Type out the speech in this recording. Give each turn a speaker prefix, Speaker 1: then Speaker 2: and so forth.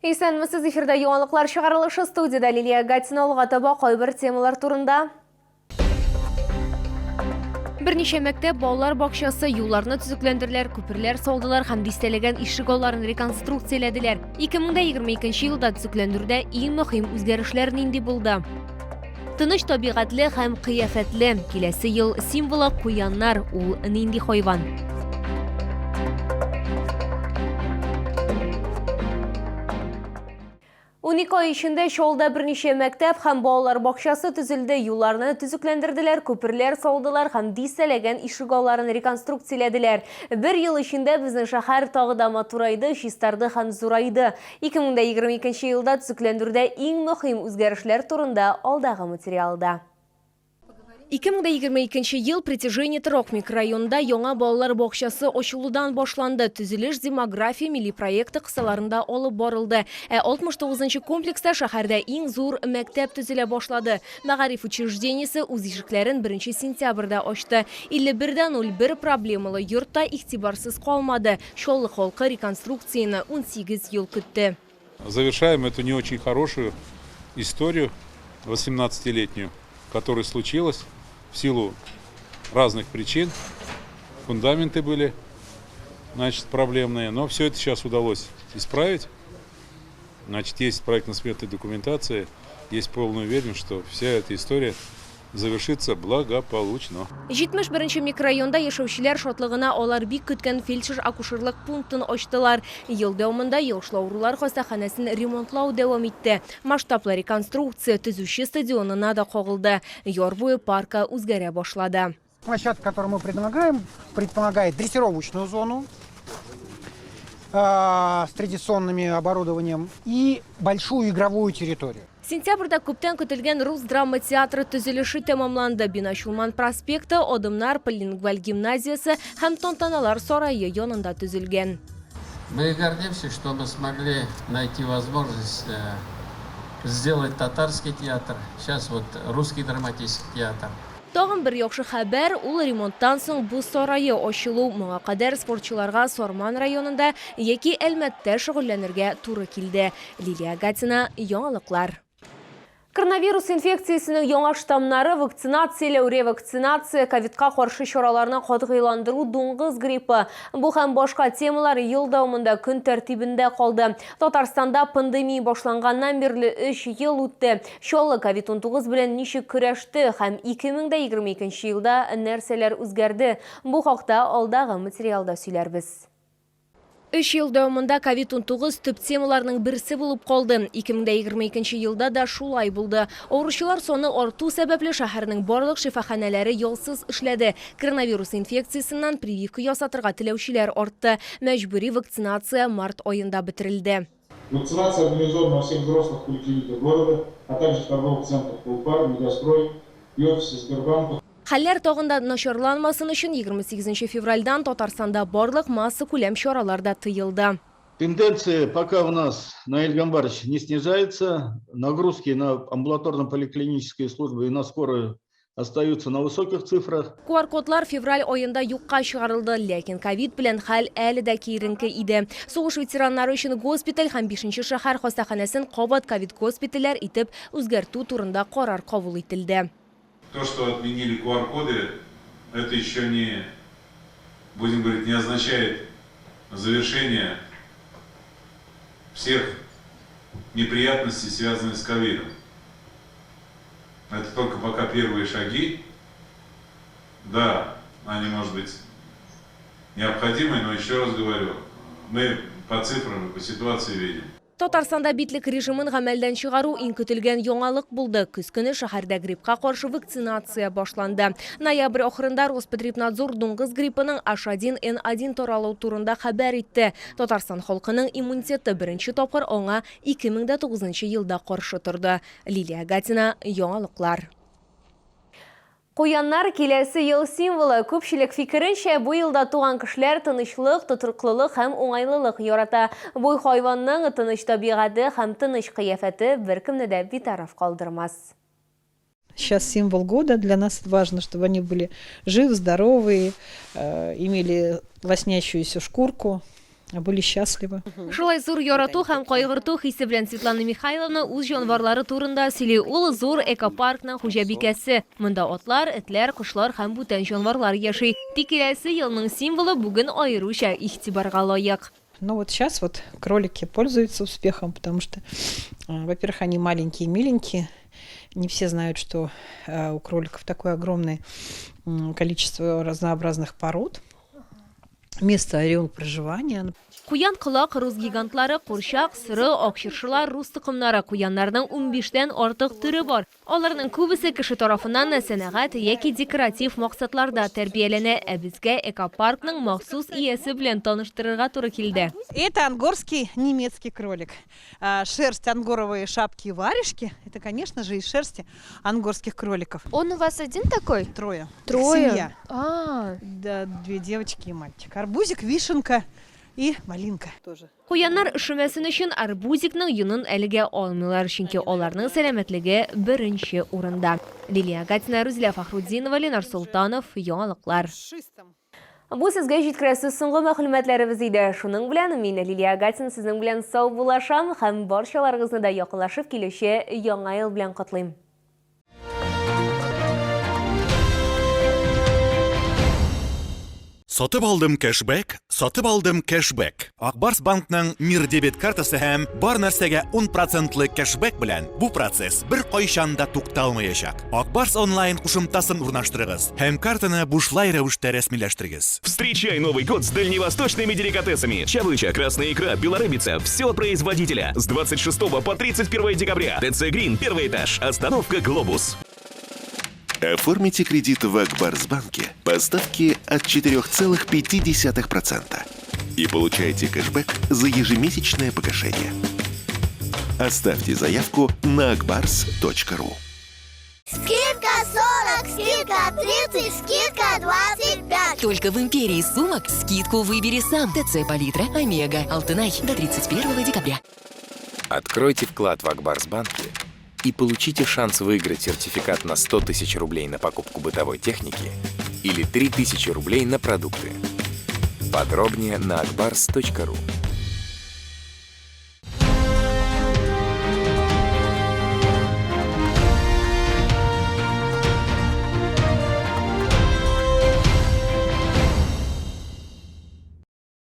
Speaker 1: Исәнмесез, эфирда яңалыклар чыгарылышы студиядә Лилия Гатина алга таба кайбер темалар турында. Берничә мәктәп, балалар бакчасы, юлларны төзекләндерделәр, күперләр салдылар һәм дистәләгән ишек алларын реконструкцияләделәр. 2022 елда төзекләндерүдә иң мөһим үзгәрешләр нинди булды? Тыныч табигатьле һәм кыяфәтле. Киләсе ел символы куяннар. Ул нинди хайван? Унике ай эчендә Чаллыда берничә мәктәп һәм балалар бакчасы төзелде, юлларны төзекләндерделәр, күперләр салдылар һәм дистәләгән ишегалларын реконструкцияләделәр. Бер ел эчендә безнең шәһәр тагы да матурайды, чистарды һәм зурайды. 2022 елда төзекләндерүдә иң мөһим үзгәрешләр турында алдагы материалда. 2022 ел Притяжение торак микрорайонында яңа балалар бакчасы ачылудан башланды. Төзелеш Демография милли проекты кысаларында алып барылды. Ә 69 нчы комплекста шәһәрдә иң зур мәктәп төзелә башлады. Мәгариф учреждениесе үз ишекләрен беренче сентябрьдә ачты. 51 дә 01 проблемалы йорт та игътибарсыз калмады. Чаллы халкы реконструкцияне 18 ел көтте.
Speaker 2: Завершаем эту не очень хорошую историю 18-летнюю, которая случилась в силу разных причин. Фундаменты были, значит, проблемные, но все это сейчас удалось исправить. Значит, есть проектно-сметная документация, есть полная уверенность, что вся эта история завершится благополучно.
Speaker 1: 71 нче микрорайонда яшәүчеләр шатлыгына алар бик көткән фельдшер-акушерлык пунктын ачтылар. Ел дәвамында йогышлы авырулар хастаханәсен ремонтлау дәвам итте. Масштаблы реконструкция Төзүче стадионына да кагылды. Яр буе паркы үзгәрә башлады.
Speaker 3: Площадка, которую мы предлагаем, предполагает дрессировочную зону с традиционными оборудованием и большую игровую территорию.
Speaker 1: Сентябрьдә күптән көтелгән рус драма театры төзелеше тәмамланды. Бина Чулман проспекты, Адымнар, Полилингваль гимназиясе һәм Тантаналар сарае янында төзелгән.
Speaker 4: Мы гордимся, что мы смогли найти возможность сделать татарский театр, сейчас вот русский драматический театр.
Speaker 1: Тагын бер яхшы хәбәр, ул ремонттан соң боз сарае ачылу. Моңа кадәр спортчыларга Сарман районында яки Әлмәттә шөгыльләнергә туры килде. Лилия Гатина, Яңалыклар. Коронавирус инфекциясенең яңа штаммнары, вакцинацияләү, ревакцинация, ковидка каршы чараларны катгыйландыру, дуңгыз гриппы. Бу һәм башка темалар ел дәвамында көн тәртибендә калды. Татарстанда пандемия башланганнан бирле өч ел үтте. Чаллы ковид-унтугыз белән ничек көрәште һәм 2022 елда нәрсәләр үзгәрде? Бу хакта алдагы материалда сөйләрбез. Өч ел дәвамында ковид-унтугыз төп темаларның берсе булып калды. 2022 елда да шулай булды. Авыручылар саны арту сәбәпле, шәһәрнең барлык шифаханәләре ялсыз эшләде. Коронавирус инфекциясеннән прививка ясатырга теләүчеләр артты. Мәҗбүри вакцинация март аенда бетерелде.
Speaker 5: Вакцинация организована во всех взрослых поликлиниках города, а также в торговых центрах Тулпар, Мегастрой и офисе Сбербанка.
Speaker 1: Хәлләр тагын да начарланмасын өчен 28 нче февральдан Татарстанда барлык массакүләм чаралар да тыелды.
Speaker 6: Тенденция пока у нас, Наиль Гамбарович, не снижается. Нагрузки на амбулаторно-поликлинические службы и на скорую остаются на высоких цифрах.
Speaker 1: QR-кодлар февраль аенда юкка чыгарылды, ләкин ковид белән хәл әле дә киеренке иде. Сугыш ветераннары өчен госпиталь һәм бишенче шәһәр хастаханәсен кабат ковид-госпитальләр итеп үзгәртү турында карар кабул ителде.
Speaker 2: То, что отменили QR-коды, это еще не, будем говорить, не означает завершение всех неприятностей, связанных с ковидом. Это только пока первые шаги. Да, они, может быть, необходимы, но еще раз говорю, мы по цифрам и по ситуации видим.
Speaker 1: Татарстанда битлек режимын гамәлдән чыгару иң көтелгән яңалык булды. Көз көне шәһәрдә гриппка каршы вакцинация башланды. Ноябрь ахырында Роспотребнадзор дуңгыз гриппының H1N1 таралу турында хәбәр итте. Татарстан халкының иммунитеты беренче тапкыр аңа 2009 елда каршы торды. Лилия Гатина, Яңалыклар. Куяннар, киләсе ел символы. Күпчелек фикеренчә, бу елда туган кешеләр тынычлык, тотрыклылык һәм уңайлылык ярата. Бу хайванның тыныч табигате һәм тыныч кыяфәте беркемне дә битараф калдырмас.
Speaker 7: Сейчас символ года, для нас важно, чтобы они были живы, здоровые, имели лоснящуюся шкурку. Были счастливы.
Speaker 1: Шулай зур ярату һәм кайгырту хисе белән Светлана Михайловна үз җанварлары турында сөйли. Ул зур экопаркның хуҗабикәсе. Монда атлар, этләр, кошлар һәм бүтән җанварлар яши. Тик киләсе елның символы бүген аеруча игътибарга лаек.
Speaker 7: Ну вот сейчас вот кролики пользуются успехом, потому что, во-первых, они маленькие, миленькие. Не все знают, что у кроликов такое огромное количество разнообразных пород. Место ареал проживания.
Speaker 1: Куян колак рус гигантлары, курчак, соры, ак чыршылар, рус токымнары. Куяннарның 15тән артык төре бар. Аларның күбесе кеше тарафыннан сәнәгать яки декоратив максатларда тәрбияләнә. Ә безгә экопаркның махсус иясе белән таныштырырга туры килде.
Speaker 7: Это ангорский немецкий кролик. Шерсть, ангоровые шапки и варежки. Это, конечно же, из шерсти ангорских кроликов.
Speaker 8: Он у вас один такой?
Speaker 7: Трое.
Speaker 8: Трое?
Speaker 7: Семья.
Speaker 8: А.
Speaker 7: Да, две девочки и мальчик. Арбузик, вишенка и малинка. Тоже.
Speaker 1: Куяннар өшемәсен өчен арбузикның йонын әлегә алмыйлар, чөнки аларның сәламәтлеге беренче урында. Лилия Гатина, Рузилә Фахрутдинова, Ленар Солтанов, Яңалыклар. Бу сезгә җиткерәсе соңгы мәгълүматларыбыз иде. Шуның белән мин, Лилия Гатина, сезнең белән саубуллашам һәм барчаларыгызны да якынлашып килүче Яңа ел белән котлыйм.
Speaker 9: Сатып алдым кэшбэк, сатып алдым кэшбэк. Ак Барс банкның Мир дебет картасы һәм бар нәрсәгә 10 процентлы кэшбэк белән бу процесс беркайчан да тукталмаячак. Ак Барс онлайн кушымтасын урнаштырыгыз һәм картаны бушлай рәвештә рәсмиләштерегез.
Speaker 10: Встречай Новый год с дальневосточными деликатесами. Чавыча, красная икра, белорыбица. Все от производителя. С 26 по 31 декабря. ТЦ Грин, первый этаж. Остановка Глобус.
Speaker 11: Оформите кредит в Ак Барс Банке по ставке от 4,5% и получайте кэшбэк за ежемесячное погашение. Оставьте заявку на akbars.ru.
Speaker 12: Скидка 40, скидка 30, скидка 25.
Speaker 13: Только в Империи сумок скидку выбери сам. ТЦ Палитра, Омега, Алтынай до 31 декабря.
Speaker 14: Откройте вклад в Ак Барс Банке и получите шанс выиграть сертификат на 100 тысяч рублей на покупку бытовой техники или 3000 рублей на продукты. Подробнее на akbars.ru.